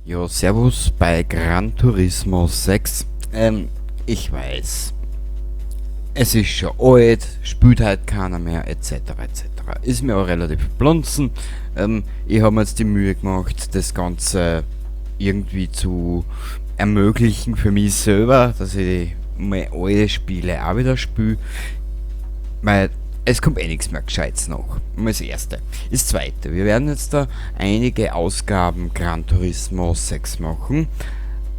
Jo, servus bei Gran Turismo 6. Ich weiß, es ist schon alt, spielt halt keiner mehr, et cetera, et cetera. Ist mir auch relativ blunzen. Ich hab mir jetzt die Mühe gemacht, das Ganze irgendwie zu ermöglichen für mich selber, dass ich mal alte Spiele auch wieder spiele, weil es kommt eh nichts mehr Gescheites nach. Mal das Erste. Das Zweite, wir werden jetzt da einige Ausgaben Gran Turismo 6 machen,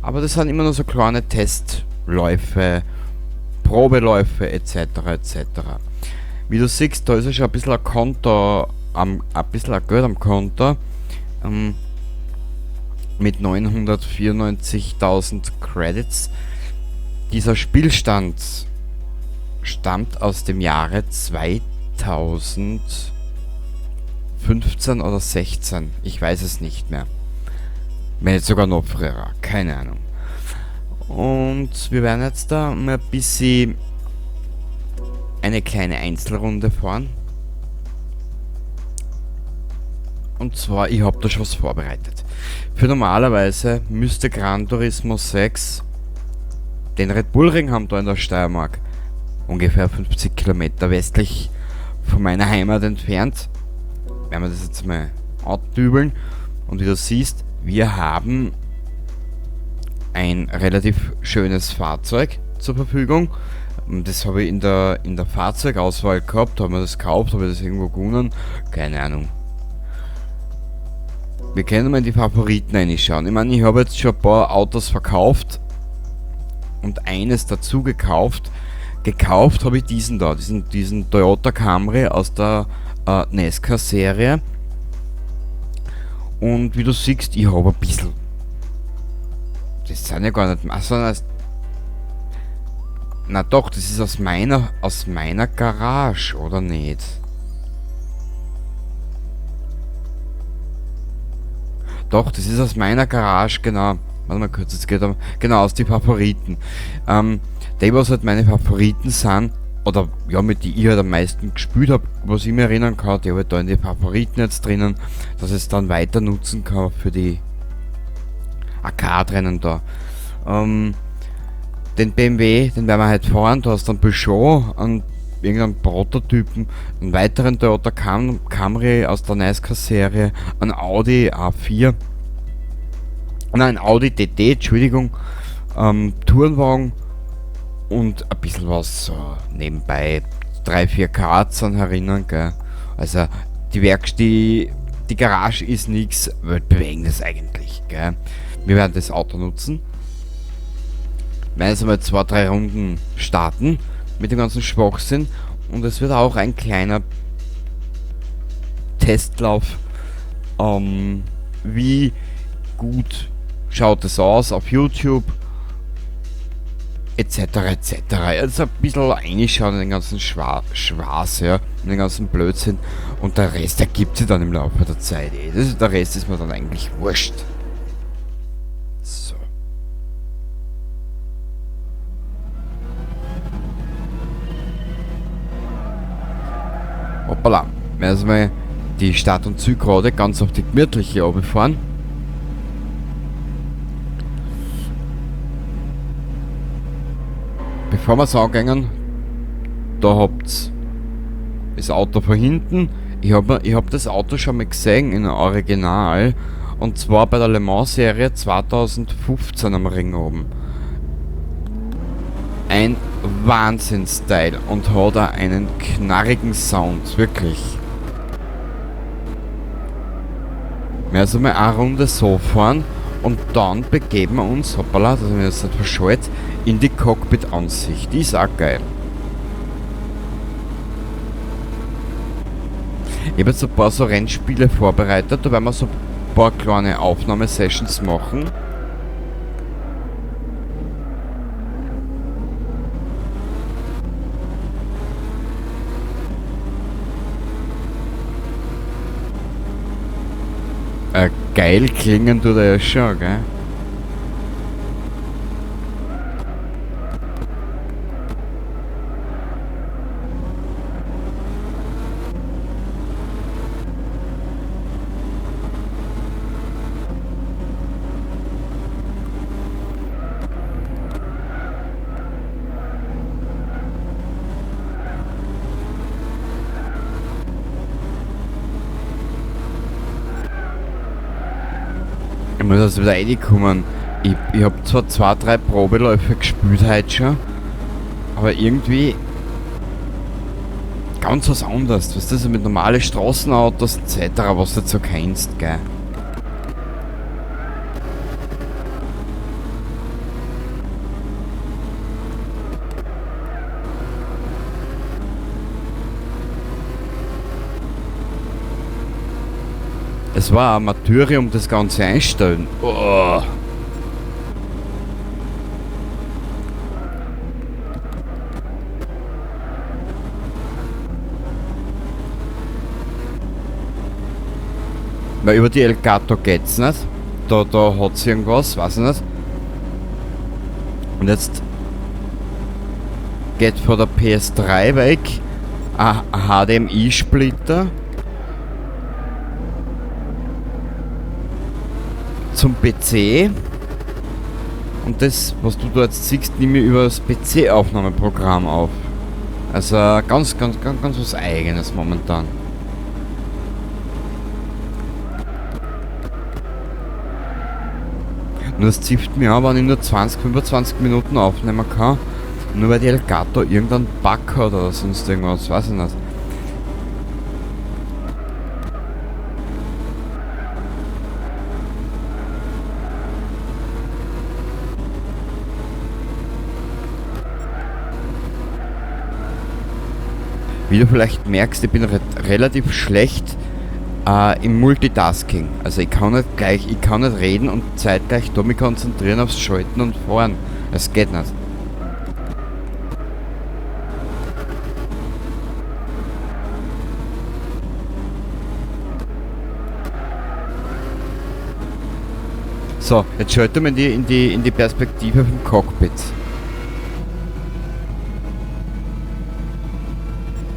aber das sind immer nur so kleine Testläufe, Probeläufe et cetera et cetera. Wie du siehst, da ist ja schon ein bisschen ein Konto, am, ein bisschen ein Geld am Konto, mit 994.000 Credits. Dieser Spielstand stammt aus dem Jahre 2015 oder 16, ich weiß es nicht mehr. Wenn jetzt sogar noch früher, keine Ahnung. Und wir werden jetzt da mal ein bisschen eine kleine Einzelrunde fahren. Und zwar, ich hab da schon was vorbereitet. Für normalerweise müsste Gran Turismo 6 den Red Bull Ring haben da in der Steiermark. Ungefähr 50 Kilometer westlich von meiner Heimat entfernt. Werden wir das jetzt mal abdübeln. Und wie du siehst, wir haben ein relativ schönes Fahrzeug zur Verfügung. Das habe ich in der Fahrzeugauswahl gehabt, haben wir das gekauft, habe ich das irgendwo gewonnen, keine Ahnung. Wir können mal in die Favoriten reinschauen. Ich meine, ich habe jetzt schon ein paar Autos verkauft und eines dazu gekauft. Gekauft habe ich diesen da, diesen Toyota Camry aus der NASCAR-Serie. Und wie du siehst, ich habe ein bisschen. Das sind ja gar nicht, ach so, das, na doch, das ist aus meiner Garage, oder nicht? Doch, das ist aus meiner Garage, genau. Warte mal kurz, jetzt geht er, genau, aus die Favoriten. Die, was halt meine Favoriten sind, oder ja, mit die ich halt am meisten gespielt hab, was ich mir erinnern kann, die hab ich da in die Favoriten jetzt drinnen, dass ich es dann weiter nutzen kann für die Arcade-Rennen da. Den BMW, den werden wir halt fahren, da hast du einen Peugeot, einen, irgendeinen Prototypen, einen weiteren Toyota Camry aus der NASCAR-Serie, einen Audi A4, nein, Audi TT, Entschuldigung, Tourenwagen und ein bisschen was so nebenbei, 3, 4 Karts sind herinnen, gell. Also die Werkstatt, die Garage ist nix Weltbewegendes eigentlich, gell. Wir werden das Auto nutzen. Wir werden jetzt einmal 2, 3 Runden starten mit dem ganzen Schwachsinn und es wird auch ein kleiner Testlauf, wie gut schaut es aus auf YouTube et cetera et cetera. Also ein bisschen reinschauen in den ganzen Schwaß, ja, in den ganzen Blödsinn und der Rest ergibt sich dann im Laufe der Zeit eh. Der Rest ist mir dann eigentlich wurscht. So. Hoppala. Wir werden mal die Start- und Zielgerade ganz auf die gemütliche runterfahren. Bevor wir's angehen, da habt's das Auto von hinten. Ich hab das Auto schon mal gesehen in Original. Und zwar bei der Le Mans Serie 2015 am Ring oben. Ein Wahnsinnsteil und hat auch einen knarrigen Sound, wirklich. Wir also mal eine Runde so fahren und dann begeben wir uns, hoppala, dass ich mich jetzt nicht verschalte, in die Cockpit-Ansicht. Die ist auch geil. Ich hab jetzt ein paar so Rennspiele vorbereitet, da werden wir so ein paar kleine Aufnahmesessions machen. Geil klingen tut er ja schon, gell? Muss erst wieder reinkommen. Ich hab zwar 2, 3 Probeläufe gespielt heute schon, aber irgendwie ganz was anderes. Was das mit normalen Straßenautos etc., was du so kennst, gell? Es war ein Martyrium, das Ganze einstellen. Oh. Weil über die Elgato geht's nicht. Da hat's irgendwas, weiß ich nicht. Und jetzt geht von der PS3 weg ein HDMI-Splitter zum PC. Und das, was du da jetzt siehst, nehme ich über das PC-Aufnahmeprogramm auf. Also ganz, ganz, ganz, ganz was Eigenes momentan. Nur das zieht mir an, wenn ich nur 20, 25 Minuten aufnehmen kann. Nur weil die Elgato irgendeinen Bug hat oder sonst irgendwas, weiß ich nicht. Wie du vielleicht merkst, ich bin relativ schlecht im Multitasking. Also ich kann nicht gleich, ich kann nicht reden und zeitgleich da mich konzentrieren aufs Schalten und Fahren. Das geht nicht. So, jetzt schalten wir in die Perspektive vom Cockpit.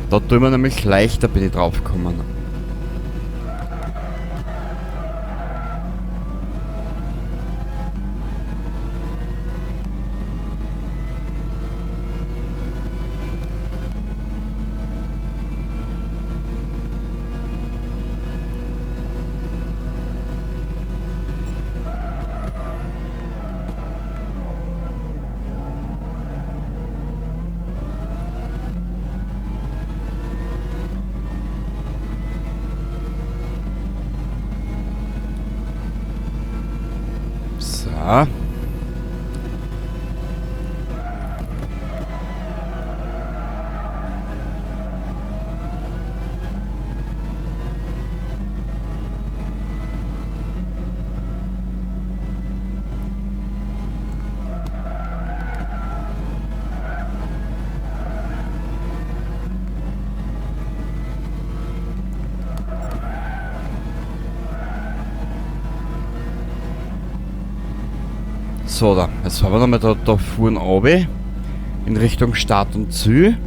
Da tun wir nämlich leichter, bin ich drauf gekommen. So, da. Jetzt fahren wir nochmal da vorne runter in Richtung Start und Ziel.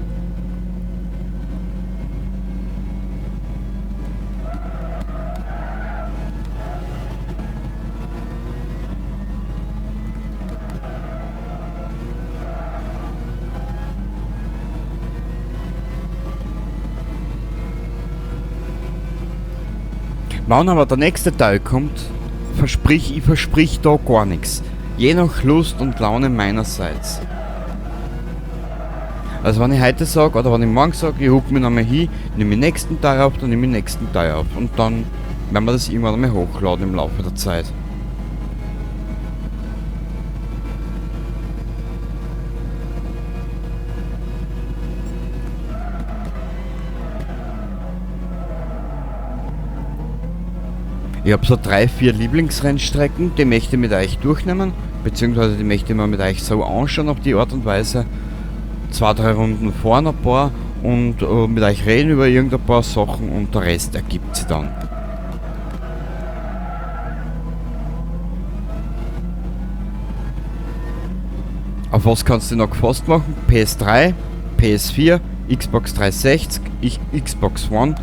Wann aber der nächste Teil kommt, ich versprich da gar nichts. Je nach Lust und Laune meinerseits. Also wenn ich heute sag oder wenn ich morgen sag, ich huck mich nochmal hin, nehme den nächsten Teil auf, dann nehme ich den nächsten Teil auf. Und dann werden wir das irgendwann einmal hochladen im Laufe der Zeit. Ich hab so 3, 4 Lieblingsrennstrecken, die möchte ich mit euch durchnehmen, beziehungsweise die möchte ich mir mit euch so anschauen auf die Art und Weise. 2, 3 Runden fahren ein paar und mit euch reden über irgendein paar Sachen und der Rest ergibt sich dann. Auf was kannst du noch gefasst machen? PS3, PS4, Xbox 360, Xbox One.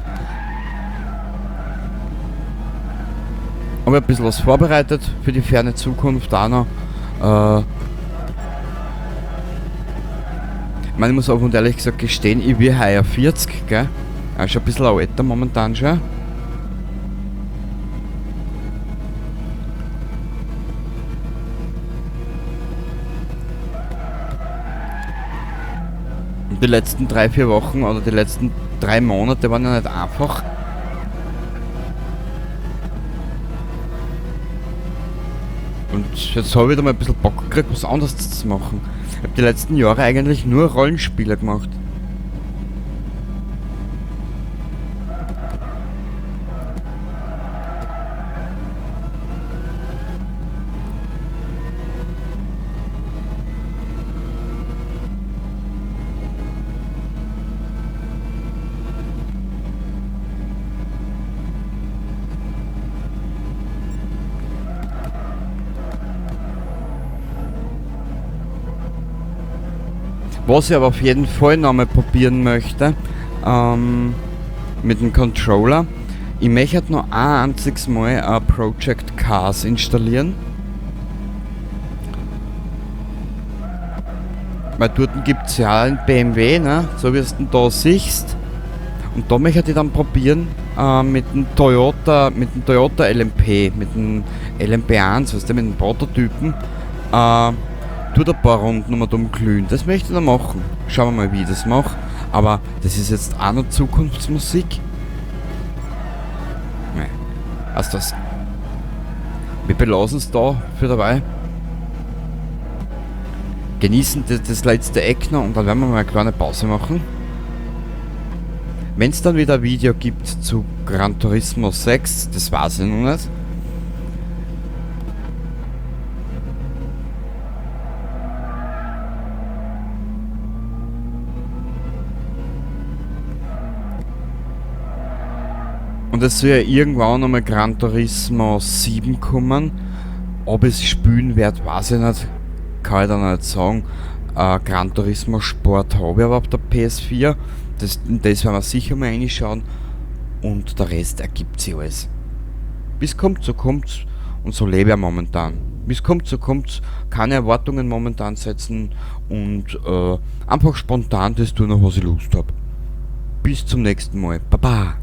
Habe ein bisschen was vorbereitet für die ferne Zukunft auch noch. Ich meine, ich muss offen und ehrlich gesagt gestehen, ich bin heuer 40, gell? Ja, schon ein bisschen älter momentan schon. Und die letzten 3-4 Wochen oder die letzten 3 Monate waren ja nicht einfach. Und jetzt habe ich wieder mal ein bisschen Bock gekriegt, was anderes zu machen. Ich habe die letzten Jahre eigentlich nur Rollenspiele gemacht. Was ich aber auf jeden Fall nochmal probieren möchte, mit dem Controller, ich möchte noch ein einziges Mal ein Project Cars installieren. Weil dort gibt's ja einen BMW, ne? So wie du da siehst. Und da möchte ich dann probieren, mit dem Toyota LMP, mit dem LMP1, weißt du, mit dem Prototypen, tut ein paar Runden um und umglühen. Das möchte ich noch machen. Schauen wir mal, wie ich das mache. Aber das ist jetzt auch noch Zukunftsmusik. Nee. Also das. Wir belassen es da für dabei. Genießen das letzte Eck noch und dann werden wir mal eine kleine Pause machen. Wenn es dann wieder ein Video gibt zu Gran Turismo 6, das weiß ich noch nicht. Und es soll ja irgendwann nochmal Gran Turismo 7 kommen. Ob es spielen wird, weiß ich nicht. Kann ich da noch nicht sagen. Gran Turismo Sport habe ich aber auf der PS4. Das werden wir sicher mal reinschauen. Und der Rest ergibt sich alles. Wie's kommt, so kommt's. Und so lebe ich momentan. Wie's kommt, so kommt's. Keine Erwartungen momentan setzen. Und einfach spontan das tun, auf was ich Lust hab. Bis zum nächsten Mal. Baba.